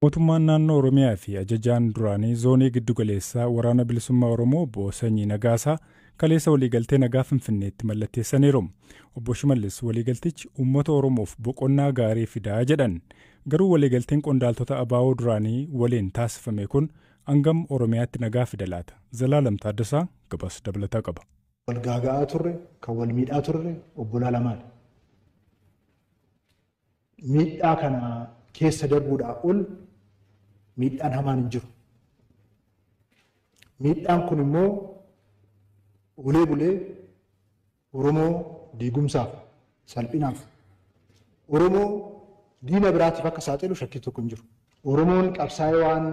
Mootummaan naannoo Oromiyaa fi ajajaan duraanii zoonii giddugaleessaa Waraana Bilisummaa Oromoo obbo Sanyii Nagaasaa kaleessa waliigaltee nagaa Finfinneetti mallatteessaniiru. Obbo Shimallis waliigaltichi uummata Oromoof boqonnaa gaarii fidaa jedhan. Garuu waliigalteen qondaaltota ABO duraanii waliin taasifame kun hangam Oromiyaatti nagaa fida laata? Zalaalam Taaddasaa gabaasa dabalataa qaba. Wal gaaga'aa turre, kan wal miidhaa turre obbolaa lamaani. Miidhaa kana keessa darbuudhaa ol miidhaan hamaan hin jiru. Miidhaan kun immoo ulee bulee Oromoo diigumsaaf, salphinaaf, Oromoo diina biraatiif akka saaxilu shakkii tokko hin jiru. Oromoon qabsaa'ee waan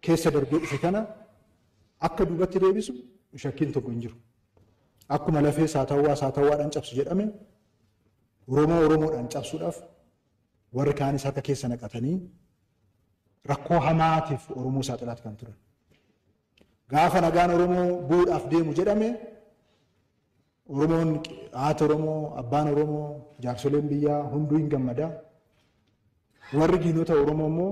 keessa darbee dhufe kana akka duubatti deebisu shakkiin tokko hin jiru. Akkuma lafee saatawwaa saatawwaadhaan cabsu jedhame Oromoo Oromoodhaan cabsuudhaaf warri kaanis harka keessa naqatanii rakkoo hamaatiif Oromoo saaxilaati kan turan. Gaafa nagaan Oromoo bu'uudhaaf deemu jedhame Oromoon haati Oromoo, abbaan Oromoo, jaarsoleen biyyaa hunduu hin gammadaa. Warri diinota Oromoo immoo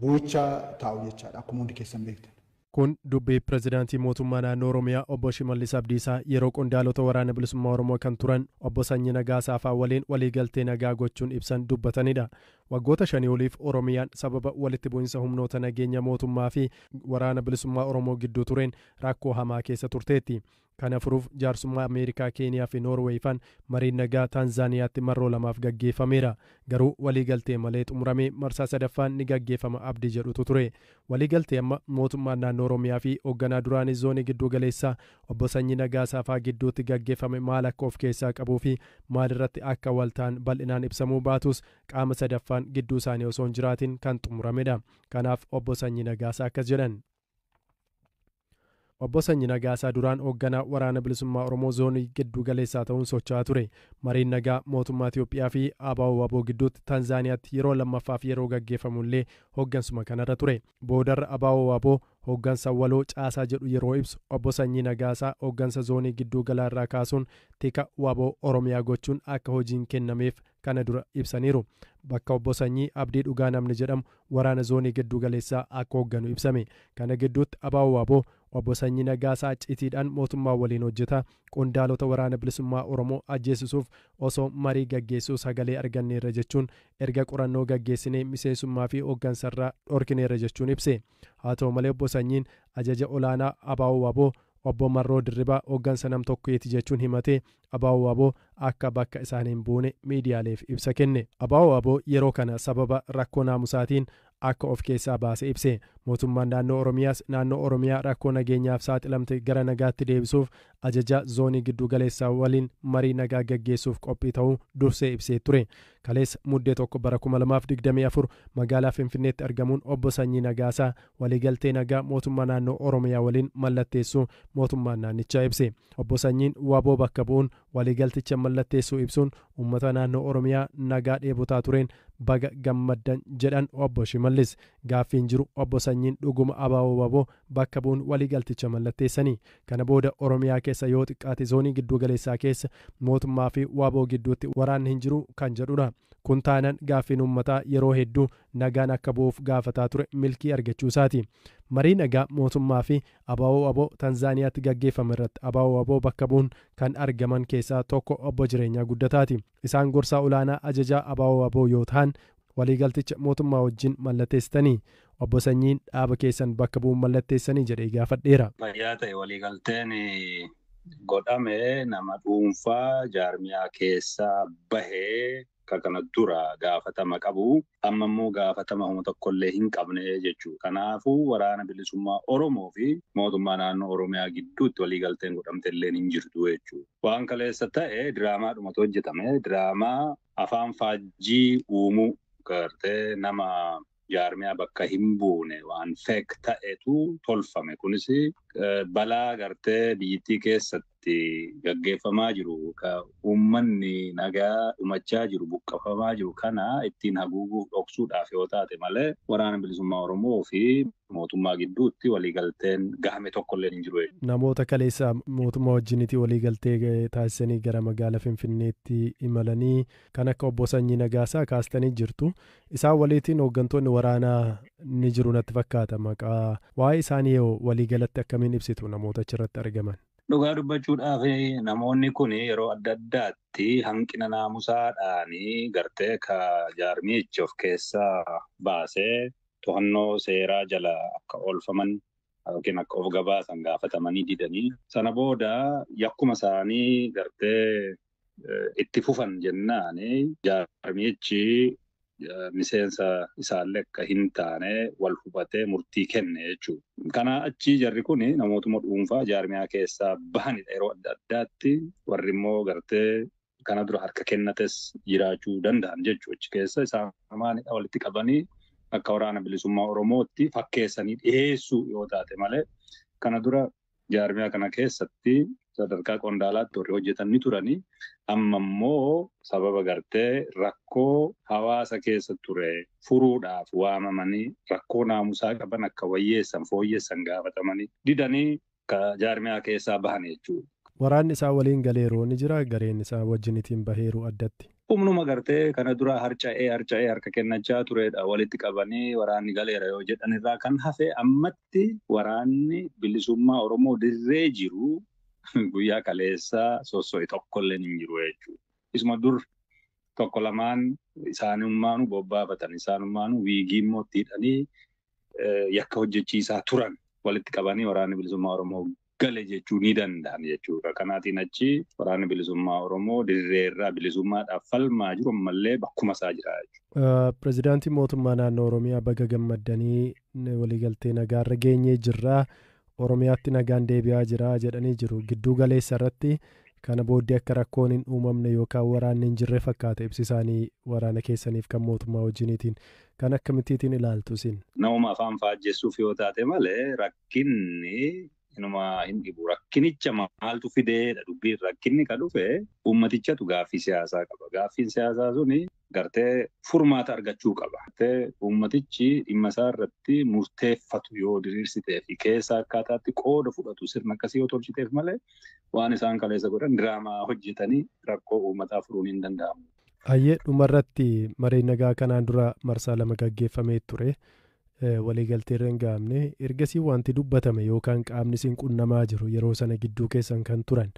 bu'ichaa taa'u jechaadha akkuma hundi keessan beektan. Kun dubbii pirezidaantii mootummaa naannoo Oromiyaa obbo Shimallis Abdiisaa yeroo qondaalota waraana bilisummaa Oromoo kan turan obbo Sanyii Nagaasaa fa'aa waliin waliigaltee nagaa gochuun ibsan dubbatanidha. Waggoota shanii oliif Oromiyaan sababa walitti bu'insa humnoota nageenya mootummaa fi waraana bilisummaa Oromoo gidduu tureen rakkoo hamaa keessa turteetti. Kana furuuf jaarsummaa Ameerikaa, Keeniyaa fi Noorweey faan mariin nagaa Taanzaaniyaatti marroo lamaaf gaggeeffameera. Garuu waliigaltee malee xumuramee marsaa sadaffaan ni gaggeeffama abdii jedhutu ture. Waliigaltee amma mootummaan naannoo Oromiyaa fi hoogganaa duraanii zoonii gidduu galeessaa obbo Sanyii Nagaasaa fa'aa gidduutti gaggeeffame maal akka of keessaa qabuu fi maalirratti akka wal ta'an bal'inaan ibsamuu baatus qaama sadaffaan gidduu isaanii osoo hin jiraatin kan xumuramedha. Kanaaf obbo Sanyii Nagaasaa akkas jedhan. Obbo Sanyii Nagaasaa duraan hoogganaa waraana bilisummaa Oromoo zoonii gidduu galeessaa ta'uun socho'aa ture. Mariin nagaa mootummaa Itoophiyaa fi ABO WBO gidduutti Taanzaaniyaatti yeroo lammaffaaf yeroo gaggeeffamu illee hooggansuma kanarra ture. Boodarra ABO WBO hooggansa waloo caasaa jedhu yeroo ibsu obbo Sanyii Nagaasaa hooggansa zoonii gidduu galaarraa kaasuun tika WBO Oromiyaa gochuun akka hojiin kennameef kana dura ibsaniiru. Bakka obbo Sanyii Abdii Dhugaa namni jedhamu waraana zoonii gidduu galeessaa akka hoogganu ibsame. Kana gidduutti ABO WBO obbo Sanyii Nagaasaa citiidhaan mootummaa waliin hojjeta qondaalota waraana bilisummaa Oromoo ajjeesisuuf osoo marii gaggeessuu sagalee arganneerra jechuun erga qorannoo gaggeessinee miseensummaa fi hooggansarraa dhorkineerra jechuun ibse. Haa ta'u malee obbo Sanyiin ajaja olaanaa ABO WBO obbo Marroo Dirribaa hooggansa nam tokkeeti jechuun himatee ABO WBO akka bakka isaan hin buune miidiyaaleef ibsa kenne. ABO WBO yeroo kana sababa rakkoo naamusaatiin akka of keessaa baase ibse. Mootummaan naannoo Oromiyaas naannoo Oromiyaa rakkoo nageenyaaf saaxilamte gara nagaatti deebisuuf ajaja zoonii gidduu galeessaa waliin marii nagaa gaggeessuuf qophii ta'uu dursee ibsee ture. Kaleessa muddee tokko bara 2024 magaalaa Finfinneetti argamuun obbo Sanyii Nagaasaa waliigaltee nagaa mootummaa naannoo Oromiyaa waliin mallatteessuu mootummaan naannichaa ibse. Obbo Sanyiin WBO bakka bu'uun waliigalticha mallatteessuu ibsuun uummata naannoo Oromiyaa nagaa dheebotaa tureen baga gammaddan jedhan obbo Shimallis. Gaaffiin jiru obbo Sanyiin dhuguma ABO WBO bakka bu'uun waliigalticha mallatteessanii. Kana booda Oromiyaa keessa yoo xiqqaate zoonii gidduu galeessaa keessa mootummaa fi WBO gidduutti waraanni hin jiru kan jedhudha. Kun taanaan gaaffiin uummataa yeroo hedduu nagaan akka bu'uuf gaafataa ture milkii argachuu isaati. Marii nagaa mootummaa fi ABO WBO Taanzaaniyaatti gaggeeffame irratti ABO WBO bakka bu'uun kan argaman keessaa tokko obbo Jireenyaa Guddataati. Isaan gorsaa olaanaa ajajaa ABO WBO yoo ta'an waliigalticha mootummaa wajjin mallatteessitanii obbo Sanyiin dhaaba keessan bakka bu'uun mallatteessanii jedhee gaafadheera. Fayyaa ta'e waliigalteen godhame nama dhuunfaa jaarmiyaa keessaa bahee kana dura gaafatama qabu amma immoo gaafatama homa tokkollee hin qabne jechuudha. Kanaafuu waraana bilisummaa Oromoo fi mootummaa naannoo Oromiyaa gidduutti waliigalteen godhamte illee hin jirtu jechuudha. Waan kaleessa ta'e diraamaadhumatu hojjetame. Diraamaa afaan faajjii uumuu gartee nama jaarmiyaa bakka hin buune waan feek ta'etu tolfame. Kunis Balaa gartee biyyattii keessatti gaggeeffamaa jiru, uummanni nagaa dhumachaa jiru, buqqafamaa jiru kana ittiin haguuguuf dhoksuudhaaf yoo taate malee waraana bilisummaa Oromoo fi mootummaa gidduutti waliigalteen gahame tokkollee hin jiru. Namoota kaleessa mootummaa wajjinitti waliigaltee taasisanii gara magaalaa Finfinneetti imalanii kan akka obbo Sanyii Nagaasaa kaastanii jirtu. Isaan waliitiin hooggantoonni waraanaa ni jiru natti fakkaata maqaa. Waa'ee isaanii waliigalatti akkamiin ibsitu namoota achirratti argaman? Dhugaa dubbachuudhaaf namoonni kun yeroo adda addaatti hanqina naamusaadhaan gartee ka jaarmichi of keessaa baasee to'annoo seeraa jala akka oolfaman yookiin akka of gabaasan gaafatamanii didanii sana booda yakkuma isaanii gartee itti fufan jennaan jaarmichi miseensa isaallee akka hin taane wal hubatee murtii kenne jechuudha. Kana achi jarri kun namootuma dhuunfaa jaarmiyaa keessaa bahanidha yeroo adda addaatti warri immoo gartee kana dura harka kennates jiraachuu danda'an jechuudha. Achi keessa isaan maanidha walitti qabanii akka waraana bilisummaa Oromootti fakkeessanii dhiyeessuu yoo taate malee kana dura jaarmiyaa kana keessatti sadarkaa qondaalaatti warri hojjetan ni turanii amma immoo sababa gartee rakkoo hawaasa keessa ture furuudhaaf waamamanii rakkoo naamusaa qaban akka wayyeessan fooyyessan gaafatamanii didanii jaarmiyaa keessaa bahan jechuudha. Waraanni isaa waliin galeeroo ni jira gareen isaa wajjinitiin baheeru addatti. Humnuma gartee kana dura harca'ee harca'ee harka kennachaa turedha walitti qabanii waraanni galeera yoo jedhan irraa kan hafe ammatti waraanni bilisummaa Oromoo dirree jiru guyyaa kaleessaa sosso'e tokkollee hin jiru jechuudha. Isuma dur tokko lamaan isaanummaanuu bobbaafatan isaanummaanuu wiigii immoo itti hidhanii yakka hojjechiisaa turan walitti qabanii waraanni bilisummaa Oromoo gale jechuu ni danda'an jechuudha. Kanaatiin achi waraanni bilisummaa Oromoo dirreerraa bilisummaadhaaf falmaa jiru ammallee bakkuma isaa jira jechuudha. Pireezidaantiin mootummaa naannoo Oromiyaa baga gammaddanii waliigaltee nagaarra geenyee jirra. Oromiyaatti nagaan deebi'aa jira jedhanii jiru. Gidduu galeessa irratti kana booddee akka rakkoon hin uumamne yookaan waraanni hin jirre fakkaata ibsi isaanii waraana keessaniif kan mootummaa wajjiniitiin. Kan akkamittiin ilaaltu isin? Nama afaan faajjessuuf yoo taate malee rakkinni inuma hin dhibu. Rakkinicha maaltu fideedha dubbiin rakkinni kan dhufe uummatichatu gaaffii siyaasaa qaba. Gaaffiin siyaasaa suni gartee furmaata argachuu qaba. Gartee uummatichi dhimma isaa irratti murteeffatu yoo diriirsitee fi keessa akkaataatti qooda fudhatu sirna akkasii yoo tolchiteef malee waan isaan kaleessa godhan diraamaa hojjetanii rakkoo uummataa furuun hin danda'amu. Hayyee dhumarratti maree nagaa kanaan dura marsaa lama gaggeeffamee ture. Waliigaltee irra hin gahamne ergasii wanti dubbatame yookaan qaamni isin qunnamaa jiru yeroo sana gidduu keessan kan turan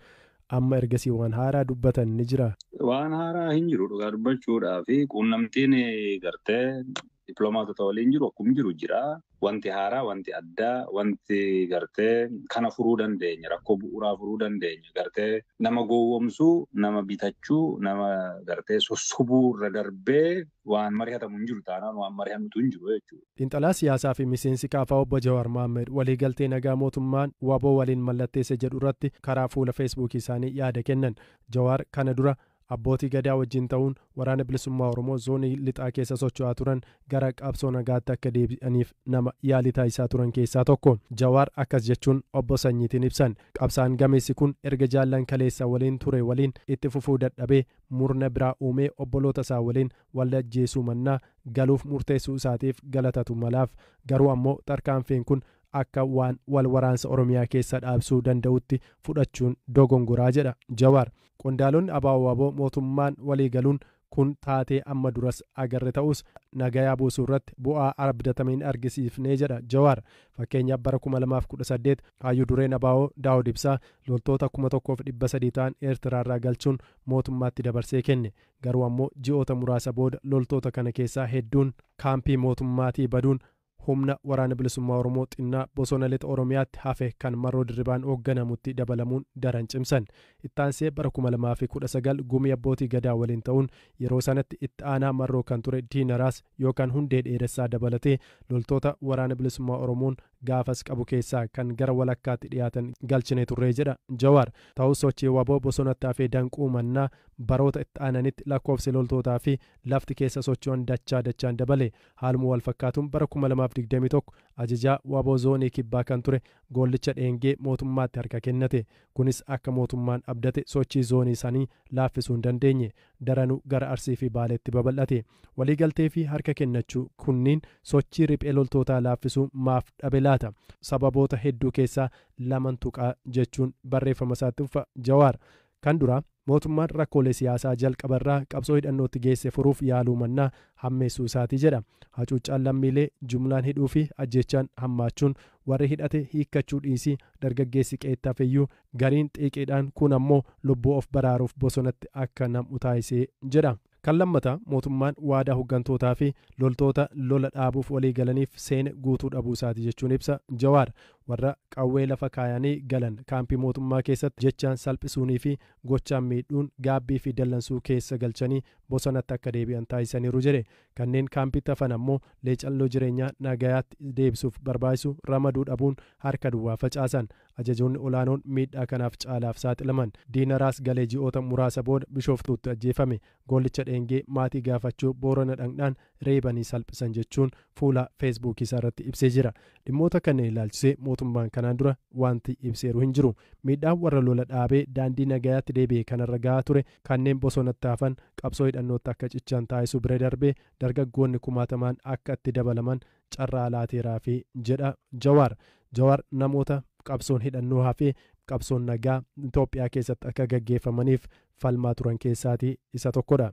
amma ergasii waan haaraa dubbatan ni jira. Waan haaraa hin jiru dhugaa dubbachuudhaa fi quunnamtiin gartee dippiloomaatota waliin jiru akkuma jiru jira. Wanti haaraa, wanti addaa, wanti gartee kana furuu dandeenya, rakkoo bu'uuraa furuu dandeenya. Gartee nama gowwoomsuu, nama bitachuu, nama gartee sossobuu irra darbee waan mari'atamu hin jiru taanaan waan mari'amutu hin jiru jechuudha. Xiinxalaa siyaasaa fi miseensi kaafaa obbo Jawaar Mohaammed waliigaltee nagaa mootummaan WBO waliin mallatteesse jedhu irratti karaa fuula feesbuukii isaanii yaada kennan. Jawaar kana dura abbootii gadaa wajjin ta'uun waraana bilisummaa Oromoo zoonii lixaa keessa socho'aa turan gara qabsoo nagaatti akka deebi'aniif nama yaalii taasisaa turan keessaa tokko. Jawaar akkas jechuun obbo Sanyiitiin ibsan. Qabsaan gameessi kun erga jaallan kaleessa waliin ture waliin itti fufuu dadhabee murna biraa uumee obboloota isaa waliin wal ajjeesuu mannaa galuuf murteessuu isaatiif galatatu malaaf. Garuu ammoo tarkaanfiin kun akka waan wal waraansa Oromiyaa keessa dhaabsuu danda'utti fudhachuun dogongoraa jedha Jawaar. Qondaalonni ABO mootummaan walii galuun kun taatee amma duras agarre ta'us nagayaa buusuu irratti bu'aa abdatameen argisiifnee jedha Jawaar. Fakkeenyaaf bara 2018 hayyuu dureen ABO Daawud Ibsaa loltoota 1300 ta'an Eertiraarraa galchuun mootummaatti dabarsee kenne. Garuu ammoo ji'oota muraasa booda loltoota kana keessaa hedduun kaampii mootummaatii baduun humna waraana bilisummaa Oromoo xinnaa bosona lixa Oromiyaatti hafe kan marroo dirribaan hoogganamutti dabalamuun daran cimsan. Ittaansee bara 2019 gumii abbootii gadaa waliin ta'uun yeroo sanatti itti aanaa marroo kan ture Diinaraas yookaan Hundee Dheeressaa dabalatee loltoota waraana bilisummaa Oromoon gaafas qabu keessaa kan gara walakkaatti dhiyaatan galchine turree jedha Jawaar. Ta'us sochii waboo bosonatti hafee danquu mannaa baroota itti aananitti lakkoofsi loltootaa fi lafti keessa socho'an dachaa dachaan dabale. Haaluma wal fakkaatuun bara 2021 ajajaa waboo zoonii kibbaa kan ture Goollicha Dheengee mootummaatti harka kennate. Kunis akka mootummaan abdate sochii zoonii isaanii laaffisuu hin dandeenye. Daranuu gara Arsii fi Baaleetti babal'ate. Waliigaltee fi harka kennachuu kunniin sochii riphee loltootaa laaffisuu maaf dhabe laata? Sababoota hedduu keessaa laman tuqaa jechuun barreeffama isaatti ufa Jawaar. Kan duraa mootummaan rakkoolee siyaasaa jalqabarraa qabsoo hidhannootti geesse furuuf yaaluu mannaa hammeessuu isaatii jedha. Hacuuccaan lammiilee jumlaan hidhuu fi ajjeechaan hammaachuun warri hidhate hiikkachuu dhiisii dargaggeessi qeettaaf iyyuu gariin xiiqiidhaan kun ammoo lubbuu of baraaruuf bosonatti akka nam'u taasisee jedha. Kan lammataa mootummaan waadaa hooggantootaa fi loltoota lola dhaabuuf walii galaniif seene guutuu dhabuu isaati jechuun ibsa Jawaar. Warra qawwee lafa kaayanii galan kaampii mootummaa keessatti jechaan salphisuunii fi gochaan miidhuun gaabbii fi dallansuu keessa galchanii bosonatti akka deebi'an taasisaniiru jedhe. Kanneen kaampiitti hafan ammoo leecalloo jireenyaa nagayaatti deebisuuf barbaachisu ramaduu dhabuun harka duwwaa facaasan. Ajajoonni olaanoon miidhaa kanaaf caalaaf saaxilaman. Diinaraas galee ji'oota muraasa booda Bishooftuutti ajjeefame. Goollicha Dheengee maatii gaafachuu Boorana dhaqnaan reebanii salphisan jechuun fuula feesbuukii isaa irratti ibsee jira. Dhimmoota kanneen ilaalchisee mootummaan kanaan dura wanti ibseeru hin jiru. Miidhaan warra lola dhaabee daandii nagayaatti deebi'e kanarra gahaa ture kanneen bosonatti hafan qabsoo hidhannootti akka cichaan taasisuu bira darbee dargaggoonni kumaatamaan akka itti dabalaman carraa laateeraa fi jedha Jawaar. Jawaar namoota qabsoon hidhannoo hafee qabsoon nagaa Itoophiyaa keessatti akka gaggeeffamaniif falmaa turan keessaatii isa tokkodha.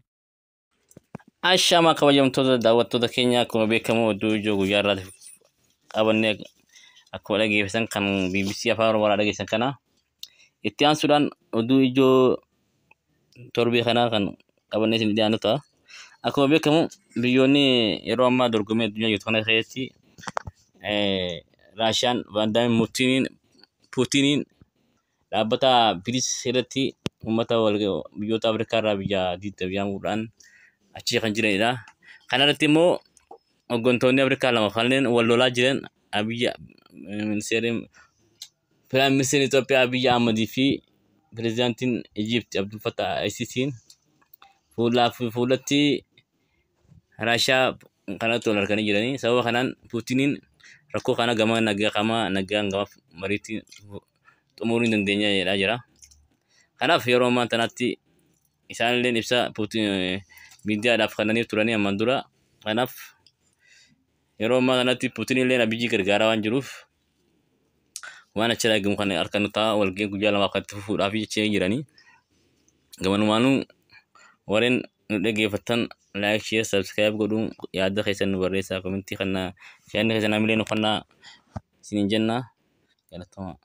Ashaama kabajamtoota daawwattoota keenya, akkuma beekamu oduu ijoo guyyaa irraatiif qabannee akkuma dhageessan kan BBC Afaan Oromoo irraa dhageessan kana itti aansuudhaan oduu ijoo torbee kanaa kan qabannee isin dhiyaannu ta'a. Akkuma beekamu biyyoonni yeroo ammaa dorgommii addunyaa jirtu kana keessatti Raashiyaan Vaandaamii Puutiniin dhaabbata BRICS irratti uummata biyyoota Afrikaa irraa biyya 20 yaamuudhaan achi kan jiranidha. Kana irratti immoo hooggantoonni Afrikaa lama kanneen wal lolaa jiran Abiyyi ministeerri Prime Ministeerri Itoophiyaa Abiyyi Ahmadii fi pirezidaantiin Egypt Abdul Fattah al-Sisiin fuulaa fi fuulatti Raashiyaa kanatti wal arganii jiranii. Sababa kanaan Puutiniin rakkoo kana gama nagaa gama nagaan gama mariitti xumuruu hin dandeenya jedhaa jira. Kanaaf yeroo ammaa kanatti isaanillee ibsa Puutiin miidiyaadhaaf kennanii turanii ammaan dura. Kanaaf yeroo ammaa kanatti Puutiin illee Abiyyi gargaaraa waan jiruuf waan achirraa eegamu kan harka nu ta'a walgahii guyyaa 2 kan itti fufuudhaaf jechaa jiranii. Gamanumaanuu warreen nu dhaggeeffattan like, share, subscribe godhuun yaada keessan nu barreessaa, comment kana yaadni keessan hamilee nu kennaa isiniin jenna. Galatoomaa.